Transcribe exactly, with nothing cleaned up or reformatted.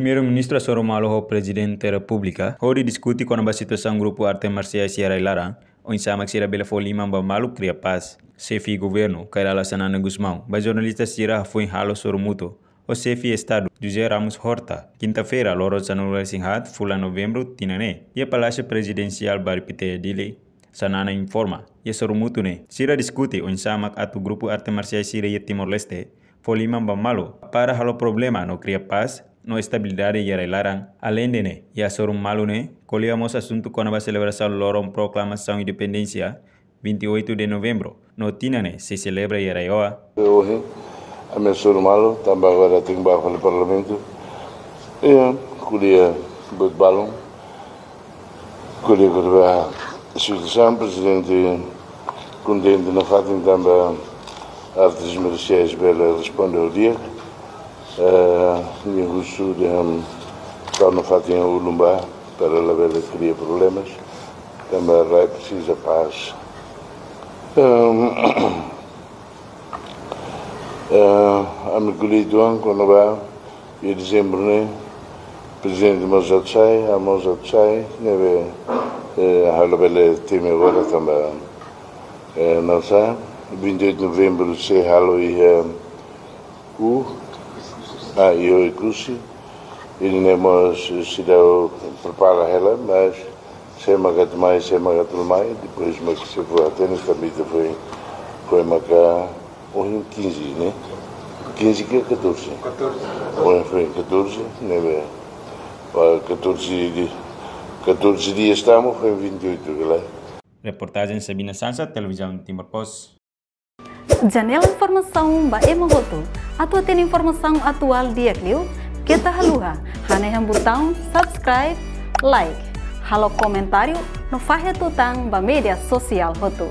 Primeiru-Ministru hasoru malu ho Prezidente Repúblika hodi diskute kona-ba situasaun grupu arte marsiais iha rai-laran, oinsá mak sira bele fó liman ba malu kria pás. Xefe governu, Kay Rala Xanana Gusmão, ba jornalista sira hafoin halo sorumutu ho Xefe Estadu, José Ramos Horta, kinta-feira, loron sanulu-resin-haat fulan Novembru tinan ne'e, iha Palásiu Prezidensiál Bairru Pité, Dili. Xanana informa, iha sorumutu ne'e, sira diskute oinsá mak atu grupu arte marsiais sira iha Timor-Leste fó liman ba malu para halo problema no kria pás no estabilidade iha rai-laran. Aleinde ne'e, iha sorumutu malu ne'e ko'alia mós asuntu kona-ba selebrasaun loron proklamasaun independénsia, vinte e oito de novembro, no tinan ne'e sei selebra iha rai-oan. Ohin, ami hasoru malu, tanba agora tenke bá fali Parlamentu. E ko'alia buat balun, ko'alia kona-ba situasaun, Prezidente kontente nafatin tanba artes marsiais bele responde ho di'ak. Eh, nia husu dehan tau nafatin ulun ba para labele kria problemas, tanba rai presiza pás. Ehm, eh, ami ko'alia uitoan kona-ba iha dezembru ne'e, Prezidente mós atu sai, ha'u mós atu sai, ne'ebé, eh, ha'u labele temi agora tanba, eh, nusá, vinte e oito de novembro sei halo iha, eh, U, ah, iha Oekusi, i ne'e mós seidauk prepara hela, mas sé mak atu mai, sé mak atu la mai, depois mak sei fó hatene, tanba ita foin, foin maka ohin quinze, né? Quinze ka catorze? Catorze. Ohin foin catorze, ne'ebé, ah, catorze di-, catorze dias estamos, foin vinte e oito, claro. Reportajen Sabina Sansa, Televizaun Timor Post. Janela informasaun ba ema hotu. Atu hatene informasaun atuál di'ak liu, keta haluha hanehan butaun subscribe, like, halo komentáriu no fahe tutan ba média sosiál hotu.